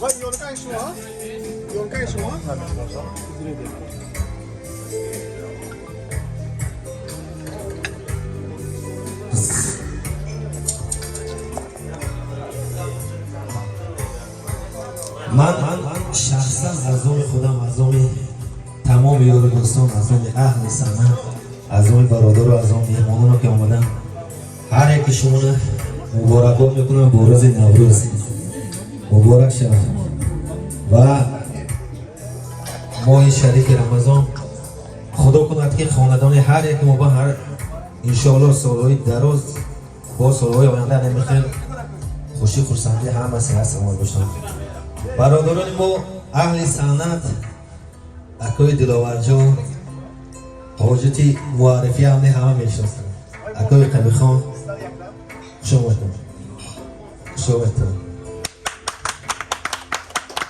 Ман шахсан аз номи худам, аз номи тамоми ёру дӯстон, аз номи аҳли санъат, аз номи бародару аз номи меҳмононо ки омаданд, ҳар яки шуморо муборакбод мекунам бо рӯзи Наврӯз. Муборак шавад ва моҳи шарифи Рамазон. Худо кунад, ки хонадони ҳар яки мо ба ҳар иншоалло солҳои дароз бо солҳои оянда намехел хушӣ, хурсандӣ, ҳама сиҳат саломат бошанд. Бародарони мо, аҳли санъат, акои Диловарҷон ҳоҷати муаррифӣ ҳам не, ҳама мешиносанд. Акои Қабихон, хушомадтон, хушомадтон.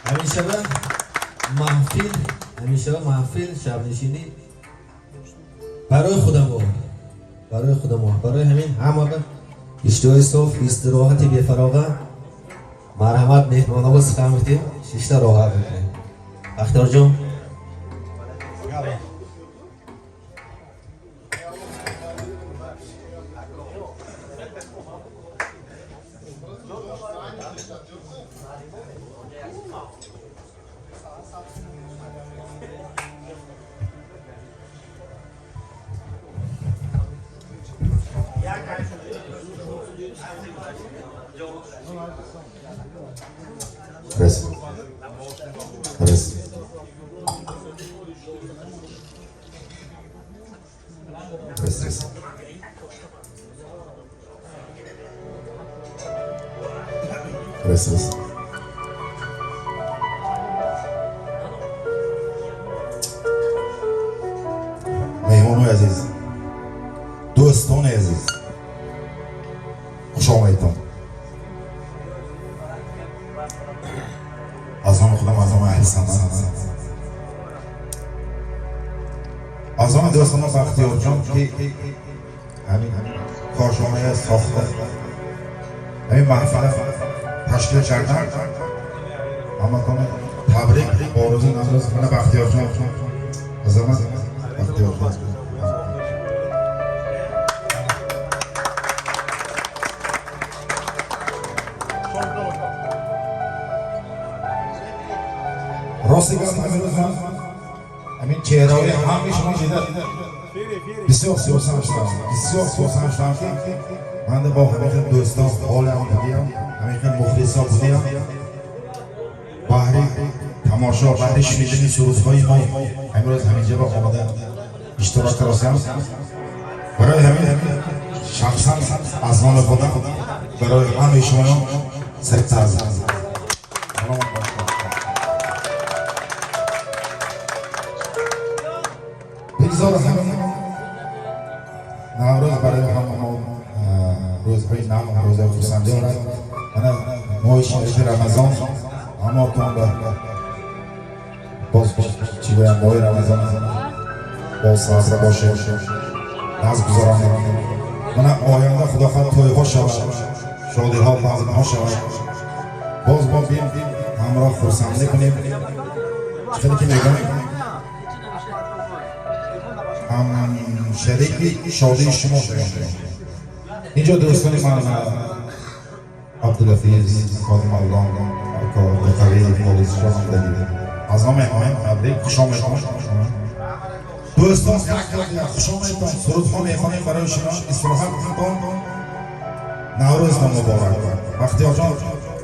Ҳамешава маҳфил, ҳамешава маҳфил, шабнишинӣ барои худамо, барои худамо. Барои ҳамин ҳама иштиҳои соф, истироҳати бефароға. Марҳамат, меҳмонаво сухан метем, шишта роҳат мекунем. Бахтиёрҷон. Раз. Раз. Раз, раз. Раз, раз. Меҳмонои азиз, дӯстони азиз, хуш омадитон. Аз номи худам, аз номи аҳли санъат, аз номи дӯстоно Бахтиёрҷон, ки ҳамин кошоная сохта, ҳамин маҳфила ташкил кардан, ҳаматона табрик бо рӯзи Наврӯз. Мана Бахтиёрҷон, азамат Бахтиёрҷон. Рости гап, имрӯз ман ҳамин чеҳраҳои ҳамаи шумо дида бисёр хурсанд шудам, бисёр хурсанд шудам, ки ман бо ҳамин хел дӯстон ҳолам будиям, ҳамин хел мухлисо будиям. Баҳри тамошо, баҳри шунидани сурудҳои мо имрӯз ҳаминҷа ба омада иштирок каросиям. Барои ҳамин шахсан аз номи худам барои ҳамаи шумо сари таъзим. Саломат бошед. Бигзор ҳамин Наврӯз барои ҳама мо рӯзҳои нав, рӯзҳои хурсандӣ орад. Мана моҳи шарифи Рамазон ҳаматон ба боз чӣ гӯям, моҳи Рамазон боз сабр бошед, наз гузаронем. Мана оянда, худо хоҳад, тӯйҳо шавад, шодиҳо, базмҳо шавад, боз мо бим ҳамроҳ хурсандӣ кунем. Чӣ хеле ки мегӯям, ҳамшарики шодии шумо шавем. Инҷо дӯстони ман Абдулафиз, Ходималлон, ако Қави, Холисҷон омадагӣ. Аз номи ҳамаи табрик, хуш омадтон, дӯстон. Як хуш омадтон. Сурудҳо мехонем барои шумо, истироҳат кунтон. Наврӯзтон муборак. Бахтиёрҷон,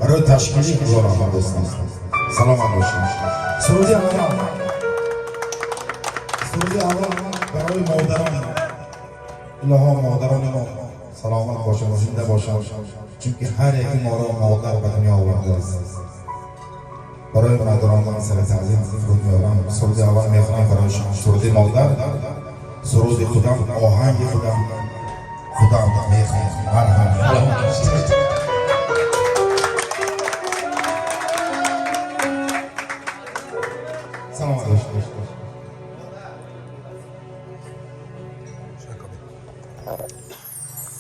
барои ташкили ҳазор раҳмат, дӯстон, саломат бошед. Суруди аввал, суруди аввал барои модарон. Илоҳо, модарони мо саломат бошанд, зинда бошанд, чунки ҳар яки моро модар ба дунё овардааст. Барои модарон ман сари таъзим фуруд меорам. Суруди аввал мехонам барои шумо, суруди модар, суруди худам, оҳанги худам, худам мехонам. Марҳамат.